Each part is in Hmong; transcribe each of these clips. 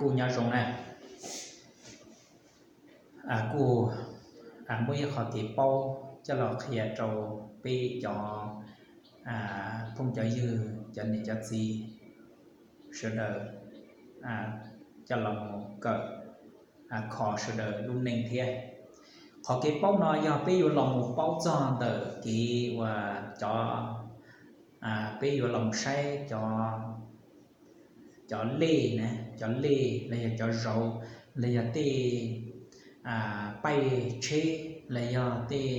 Kuj nyob zoo na, kuj muaj ib qho kev paub coj los qhia rau peb cov phooj cov ywg, cov niam cov txiv sawv daws coj los mus kawm kho sawv daws lub neej thiab. Qhov kev paub no yog peb yuav los mus paub txog ntawm kev uas cov, peb yuav los mus saib cov, cov lej na, cov lej los yog cov zauv, los yog tej paij tsheb, los yog tej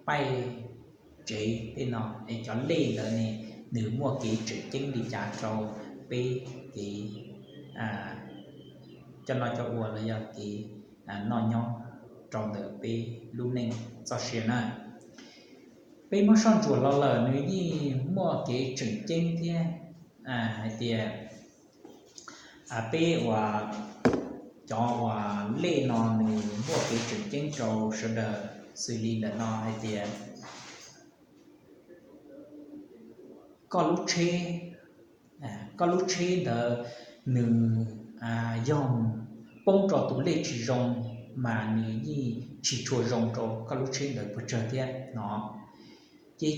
paij tsev tej no, es cov lej ntawd ne, nws muaj kev tseem ceeb li cas rau peb kev coj noj coj ua los yog kev noj nyob rau ntawm peb lub neej txoj sia na. Peb muab soj ntsuam los lawm nws yeej muaj kev tseem ceeb thiab, hais tias peb uas cov uas lej no nws muaj kev tseem ceeb rau sawv daws xws li ntawm no hais tias koj lub tsheb, koj lub tsheb ntawd nws yog poob rau tus lej tsis zoo, mas nws yeej tsis tshua zoo rau koj lub tsheb ntawd pes tsawg thiab no. Ces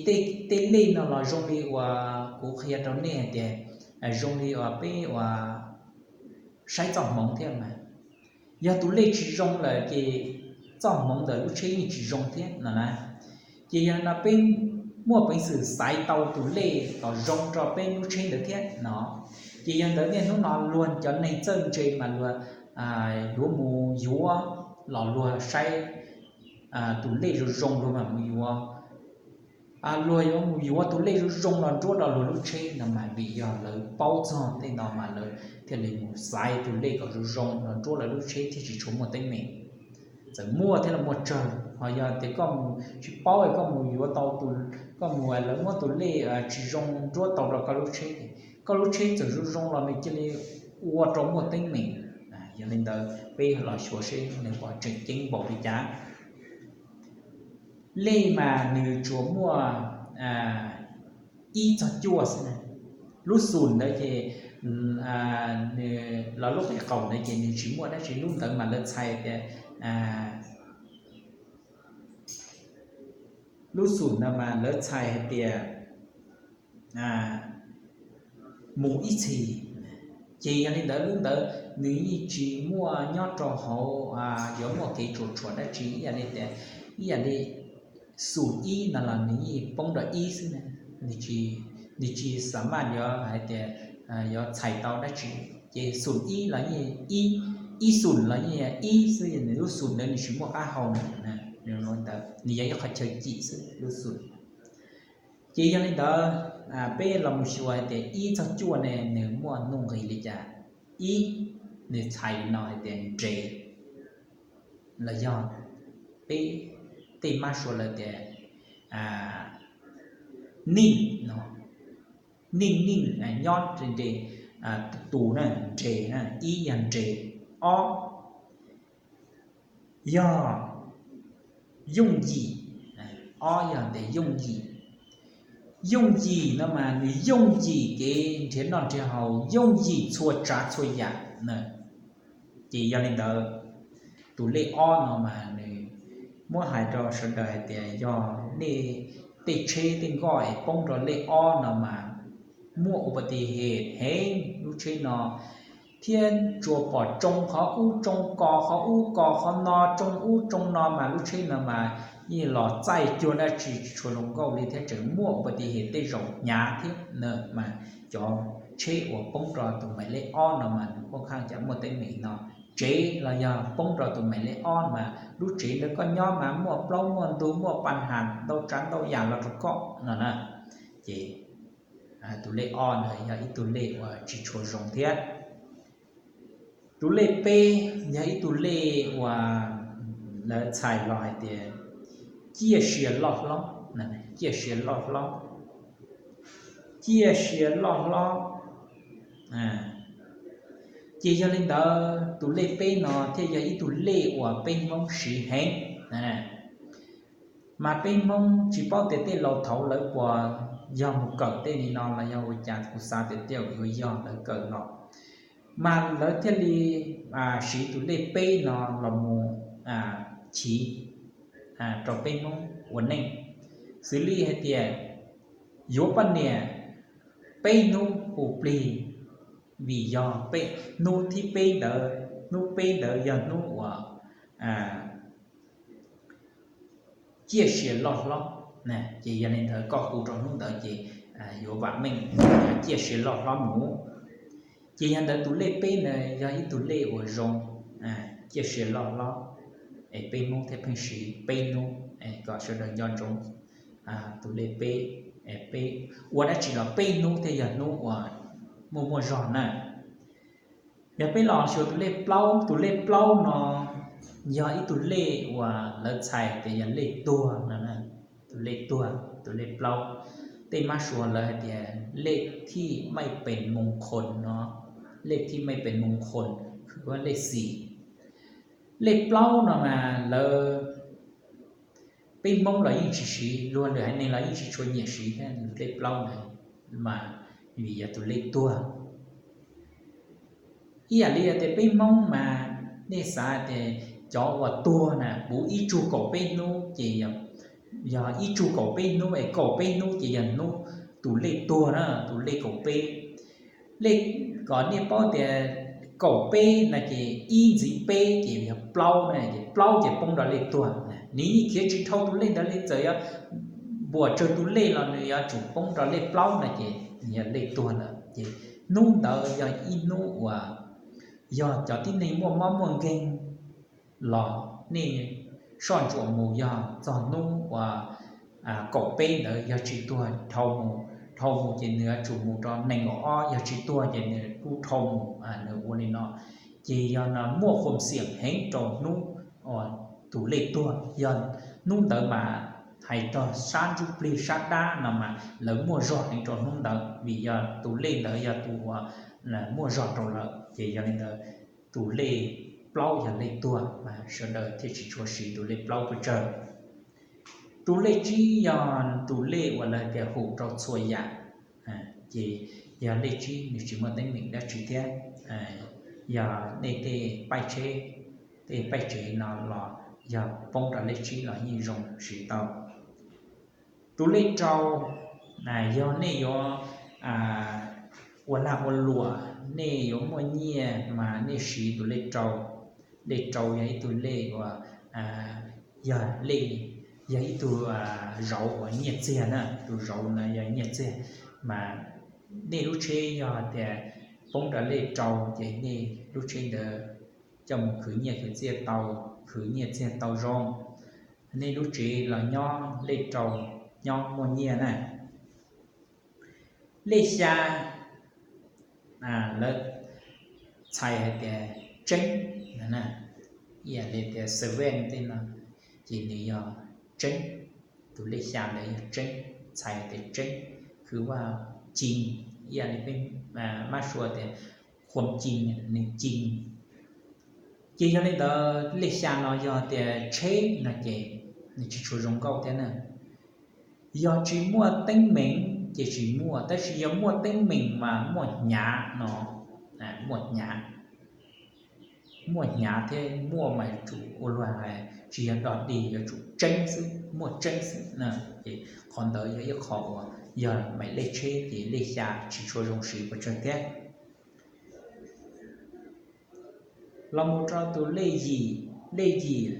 tej lej no los zoo li uas kuv qhia rau nej hais tias zoo li uas peb uas saib txoj hmoov thiab mas, yog tus lej tsis zoo lawm ces txoj hmoov ntawm lub tsheb yeej tsis zoo thiab no na. Ces yog no peb muaj peev xwm xaiv tau tus lej kom zoo rau peb lub tsheb ntawd thiab no. Ces yog ntawd niaj hnub no luag cov neeg txawj ntse mas luag yuav mus yuav los luag saib tus lej zoo zoo luag mam mus yuav. Luag yuav mus yuav tus lej zoo zoo los nruab rau luag lub tsheb no mas vim yog lawv paub txog tej no mas lawv thiaj li mus xaiv tus lej kom zoo zoo los nruab lawv lub tsheb thiaj tsis tshua muaj teeb meem. Txawm muaj thiab los muaj tsawg, ho yog tias koj mus tsis paub es koj mus yuav tau, koj mus lawv muab tus lej tsis zoo nruab tau rau koj lub tsheb, koj lub tsheb txawm zoo zoo los nws cia li ua rau muaj teeb meem. Yog li ntawd peb los xyuas seb nws puas tseem ceeb npaum li cas. Lej mas nws tsuas muaj ib txog cuaj xwb na. Lub xum ntawd ces, los lub qe qaum ntawd ces nws tsis muaj dab tsi, lub ntawd mas lawv txhais tias, lub xum ntawd mas lawv txhais hais tias mus ib txhis. Ces yog li ntawd lub ntawd nws yeej tsis muaj nyob rau hauv, yuav muaj kev tsuas tshuam dab tsi ib yam li tias, ib yam li xum ib no los nws yeej poob rau ib xwb na, nws tsis xa maj yuav hais tias yuav txhais tau dab tsi. Ces xum ib los yeej ib, ib xum los yeej ib xwb, nws lub xum ntawd nws tsis muaj qab hau na. Nws yog ib qhov chaw cim xwb lub xum. Ces yog li ntawd peb los mus xyuas hais tias ib txog cuaj ne nws muaj nuj nqis li cas. Ib, nws txhais li no hais tias nres, los yog peb tej mab suav lawv tias neej no, neej neej nyob nres, tus na, nres na, ib yog nres. Ob, yog yooj yim, ob yog tias yooj yim. Yooj yim no mas nws yooj yim kev nrhiav noj nrhiav haus, yooj yim txhua tsav txhua yam na. Ces yog li ntawd, tus lej ob no mas nws muab hais rau sawv daws hais tias yog nej tej tsheb tej nkoj es poob rau lej ob no mas muaj upas tis hem heev lub tsheb no, thiab tsuas pom tsoo qhov ub tsoo kos qhov ub kos qhov no, tsoo ub tsoo no mas lub tsheb no mas yeej los txaij cuag dab tsi tsis tshua zoo nkauj li thiab tseem muaj upas tis hem tej zaum hnyav thiab na. Mas cov tsheb uas poob rau tus maim lej ob no mas nws poob qhaj cas muaj teeb meem no. Tsev los yog poob rau tus maim lej ob mas lub tsev ntawd koj nyob mas muaj plaub muaj ntug muaj paj ham ntau tsav ntau yam los rau koj no na. Ces tus lej ob ntawd yog ib tug lej uas tsis tshua zoo thiab. Tus lej peb yog ib tug lej uas lawv txhais los hais tias ciaj sia loj hlob, ciaj sia loj hlob, ciaj sia loj hlob. Ces yog li ntawd tus lej peb no thiaj yog ib tug lej uas peb Hmoob siv heev. Mas peb Hmoob tsis paub tias tej laus thaud lawv puas yog mus kawm tej li no los yog ua cas, kuv xav tias tej zaum yuav yog lawv kawm los. Mas lawv thiaj li siv tus lej peb no los mus chiv rau peb Hmoob ua neej. Xws li hais tias yuav poj niam peb hnub hu plig, vim yog hnub thib peb ntawd, hnub peb ntawd yog hnub uas ciaj sia loj hlob. Ces yog li ntawd koj hu rau hnub ntawd ces yuav vam meej, yog ciaj sia loj hlob mus. Ces yog ntawd tus lej peb ntawd yog ib tug lej uas zoo, ciaj sia loj hlob, es peb Hmoob thiaj pheej siv peb hnub, kom sawv daws nco ntsoov tus lej peb, peb ua dab tsi los peb hnub thiaj yog hnub uas muaj muaj zog na. Yog peb los xyuas tus lej plaub, tus lej plaub no yog ib tug lej uas lawv txhais tias yog lej tuag no. Tus lej tuag, tus lej plaub, tej mab suav lawv hais tias lej thij mej pes moos khoos no, lej thij mej pes moos khoos, khwv lej xis. Lej plaub no mas lawv, peb Hmoob los yeej tsis siv, luag lwm haiv neeg los yeej tsis tshua nyiam siv thiab, lej plaub ntawd mas vim yog tus lej tuag. Ib yam li tias peb Hmoob mas nej xav tias cov uas tuag na puv ib tsug kaum peb hnub ces yog ib tsug kaum peb hnub es kaum peb hnub ces yog hnub tus lej tuag na, tus lej kaum peb. Lej, kom nej paub tias kaum peb no ces ib ntxiv peb ces yog plaub na, ces plaub ces poob rau lej tuag. Nws yeej khiav tsis dhau tus lej ntawd li, txawm yuav npuas tsawg tus lej los nws yuav tsum poob rau lej plaub no ces yog lej tuag lawm. Ces hnub ntawd yog ib hnub uas yog cov tib neeg muaj mob muaj nkeeg los nej soj ntsuam mus, yog txog hnub uas kaum peb ntawd yog tsis tuag dhau mus, dhau mus ces nws yuav tsum mus rau nees nkaum ob, yog tsis tuag ces nws kuj dhau mus, nws ua li no. Ces yog no muaj khuam xiam heev rau hnub tus lej tuag, yog hnub ntawd mas hais txog sab ntsuj plig sab dab no mas lawv muaj zog heev rau hnub ntawd, vim yog tus lej ntawd yog tus uas muaj zog rau lawm. Ces yog li ntawd tus lej plaub yog lej tuag mas sawv daws thiaj tsis tshua siv tus lej plaub pes tsawg. Tus lej tsib yog tus lej uas lawv tias hum rau txhua yam, ces yog lej tsib nws tsis muaj teeb meem dab tsi thiab. Yog nej tej paib tsheb, tej paib tsev no los yog poob rau lej tsib los yeej zoo siv tau. Tus lej rau, yog nej yuav ua lag ua luam, nej yuav muaj nyiaj mas nej siv tus lej rau. Lej rau yog ib tug lej uas yog lej, yog ib tug zauv uas nyiaj txiag na, tus zauv no yog nyiaj txiag. Mas nej lub tsheb yog tias poob rau lej rau ces nej lub tsheb ntawd coj mus khwv nyiaj khwv txiaj tau, khwv nyiaj txiag tau zoo. Nej lub tsev los nyob lej rau, nyob muaj nyiaj na. Lej xya, lawv txhais hais tias tseeb, ib yam li tias seven tej no, ces nws yog tseeb. Tus lej xya ntawd yog tseeb, txhais tias tseeb, khwv vaj cin, ib yam li peb mab suav tias khuam cin, nws cin. Ces yog li ntawd lej xya no yog tias tsheb no ces nws tsis tshua zoo nkauj thiab na. Yog tsis muaj teeb meem ces tsis muaj, tab sis yog muaj teeb meem mas muaj hnyav no, muaj hnyav, muaj hnyav thiab muaj mas yuav tsum ua luag hais tsis yog dog dig, yuav tsum tseeb xwb, muaj tseeb xwb. Ces qhov ntawd yog ib qho uas yog maim lej tsheb ces lej xya tsis tshua zoo siv pes tsawg thiab. Los mus rau tus lej yim, lej yim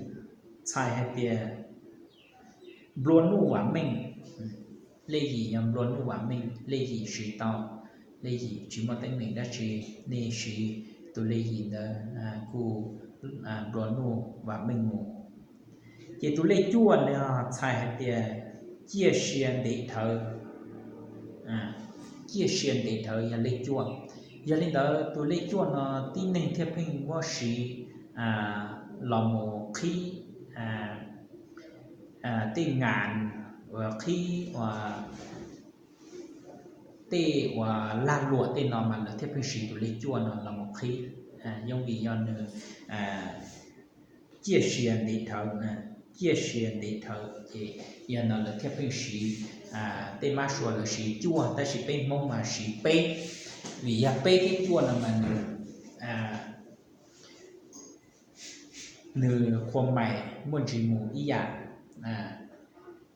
txhais hais tias nplua nuj vam meej. Lej yim yog nplua nuj vam meej, lej yim siv tau, lej yim tsis muaj teeb meem dab tsi, nej siv tus lej yim ntawd kuj nplua nuj vam meej mus. Ces tus lej cuaj no txhais hais tias ciaj sia ntev dhawv, ciaj sia ntev dhawv yog lej cuaj. Yog li ntawd tus lej cuaj no tib neeg thiaj pheej muab siv los mus qhib tej ngas, qhib tej uas lag luam tej no mas lawv thiaj pheej siv tus lej cuaj no los mus qhib, yooj vim yog nws ciaj sia ntev dhawv, ciaj sia ntev dhawv ces yog no lawv thiaj pheej siv. Tej mab suav lawv siv cuaj tab sis peb Hmoob mas siv peb, vim yog peb thiab cuaj no mas nws nws qhua mais muaj ntsis mus ib yam.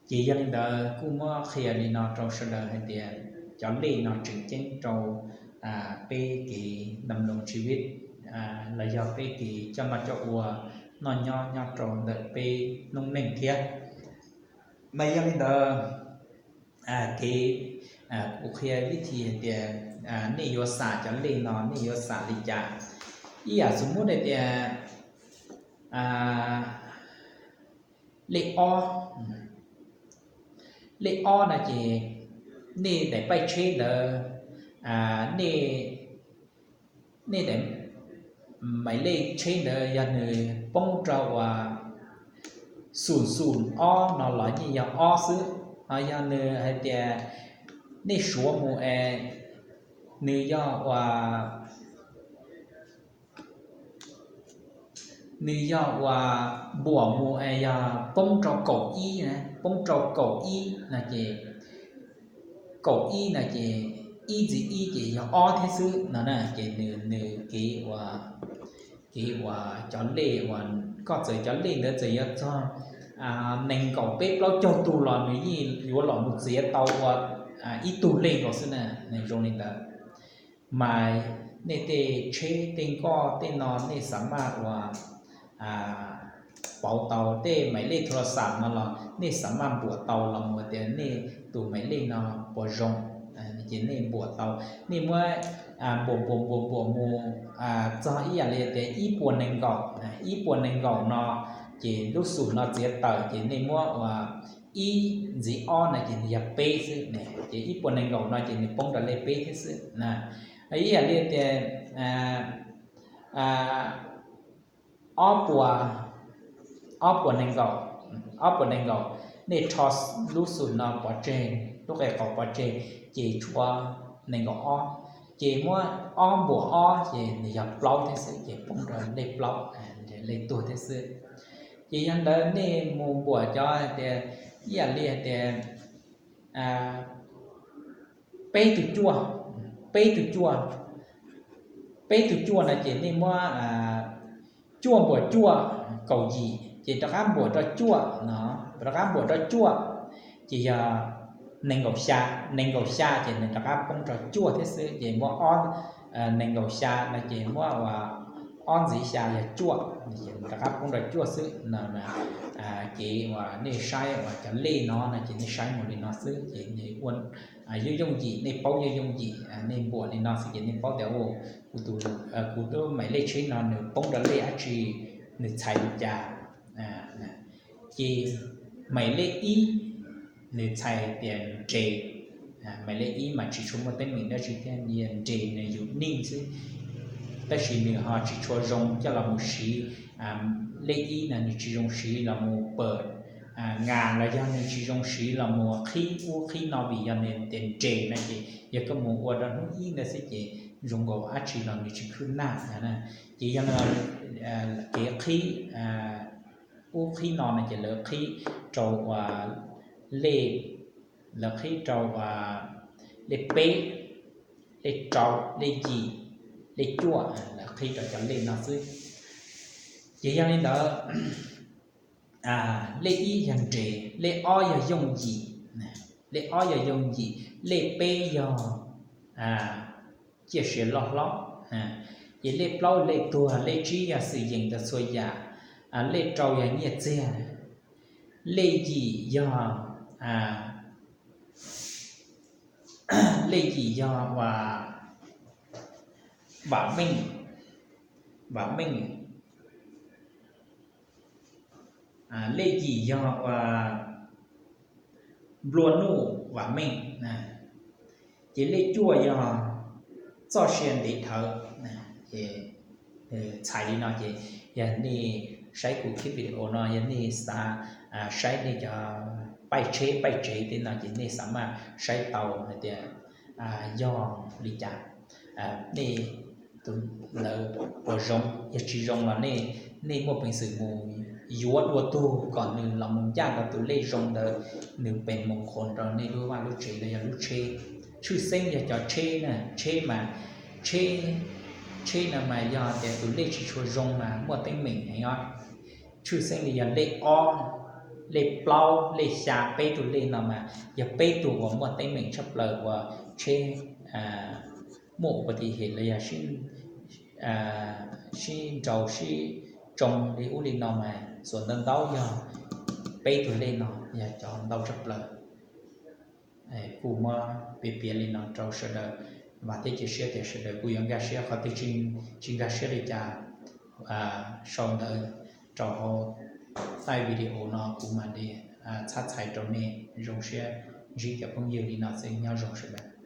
Ces yog li ntawd kuj muab qhia li no rau sawv daws hais tias cov lej no tseem ceeb rau peb kev dam loos tsis vib los yog peb kev coj noj coj ua noj nyob nyob rau ntawm peb noob neej thiab. Mas yog li ntawd, kev, kuv qhia vib thi hais tias nej yuav xam cov lej no nej yuav xam li cas. Ib yam xus muab hais tias lej ob, lej ob no ces nej daim paij tsheb ntawd, nej, nej daim, maiv lej tsheb ntawd yog nws poob rau uas xum xum ob no los yeej yog ob xwb. Ho yog nws hais tias nej suav mus es nws yog uas, nws yog uas npuam mus es yog poob rau kaum ib, poob rau kaum ib no ces kaum ib no ces ib ntxiv ib ces yog ob thiab xwb no na. Ces nws, nws kev uas, kev uas cov lej uas koj txawm cov lej ntawd txawm yuav txog nees nkaum peb plaub caug tug los nws yeej yuav los mus txiav tau ua ib tug lej nkaus xwb na. Nws zoo li ntawd. Mas nej tej tsheb tej nkoj tej no nej xam maj uas pauv tau tej maiv lej tho las xam no los nej xam maj npuam tau los mus tias nej tus maiv lej no puas zoo. Ces nej npuam tau, nej muab npuam npuam npuam npuam mus txog ib yam li tias ib puas nees nkaum, ib puas nees nkaum no ces lub xum no txiav tawm ces nej muab ua ib ntxiv ob no ces nws yog peb xwb. Ces ib puas nees nkaum no ces nws poob rau lej peb thiab xwb na. Ib yam li tias ob puas, ob puas nees nkaum, ob puas nees nkaum, nej rho lub xum no pov tseg, lub qe qaum pov tseg, ces tshuav nees nkaum ob, ces muab ob npuam ob ces nws yog plaub thiab xwb, ces poob rau lej plaub, lej tuag thiab xwb. Ces yog ntawd nej mus npuam cov hais tias, ib yam li hais tias peb tug cuaj, peb tug cuaj, peb tug cuaj no ces nej muab cuaj npuam cuaj kaum yim ces rov qab npuam rau cuaj no, rov qab npuam rau cuaj ces yog nees nkaum xya, nees nkaum xya ces nws rov qab poob rau cuaj thiab xwb. Ces muab ob, nees nkaum xya no ces muab ua ob ntxiv xya yog cuaj, rov qab poob rau cuaj xwb no. Kev uas nej saib uas cov lej no no ces nej saib mus li no xwb ces nej ua yooj yooj yim, nej paub yooj yooj yim, nej npuam li no xwb ces nej paub tias kuv tus maiv lej tsheb no nws poob rau lej dab tsi, nws txhais li cas. Ces maiv lej ib nws txhais tias nres, maiv lej ib mas tsis tshua muaj teeb meem dab tsi thiab, nres nws yus nij xwb, tab sis nws ho tsis tshua zoo coj los mus siv. Lej ib no nws tsis zoo siv los mus pam ngas los yog nws tsis zoo siv los mus qhib ub qhib no vim yog nws tias nres no ces yog koj mus ua rau hnub ib ntawd xwb ces zoo nkaus dab tsi los nws tsis khwb naj. Ces yog kev qhib ub qhib no no ces lawv qhib rau uas lej, lawv qhib rau uas lej peb, lej rau, lej yim, lej cuaj, lawv qhib rau cov lej no xwb. Ces yog li ntawd, lej ib yog nres, lej ob yog yooj yim, lej ob yog yooj yim, lej peb yog ciaj sia loj hlob, ces lej plaub lej tuag, lej tsib yog xwm yees rau txhua yam, lej rau yog nyiaj txiag, lej yim yog, lej yim yog uas vam meej, vam meej, lej yim yog uas nplua nuj vam meej, ces lej cuaj yog txoj sia ntev dhawv. Ces txhais li no ces yog nej saib kuv clip video no yog nej xav saib nej cov paij tsheb paij tsev tej no ces nej xav maj saib tau hais tias yog li cas, nej tus lawv puas zoo, yog tsis zoo los nej, nej muaj peev xwm mus yuav dua tug kom nws los mus ncaj rau tus lej zoo ntawd, nws pem moos qhuas rau nej lub vaj lub tsev los yog lub tsheb. Tshwj xeeb yog cov tsheb na, tsheb mas, tsheb Tsheb no mas yog tias tus lej tsis tshua zoo mas muaj teeb meem heev os. Tshwj xeeb li yog lej ob, lej plaub, lej xya, peb tug lej no mas yog peb tug uas muaj teeb meem tshaj plaws uas tsheb muaj ua ti hem los yog sib nrau sib tsoo li ub li no mas txuas ntau ntau yog peb tug lej no yog cov ntau tshaj plaws. Kuj muab piav piav li no rau sawv daws, vam thiab cia siab tias sawv daws kuj yuav nkag siab. Qhov twg tsis nkag siab li cas sau ntawv rau hauv thaij video no kuv mam li txhab txhais rau nej. Zoo siab ntsib cov phooj ywg li no xwb, nyob zoo sawv daws.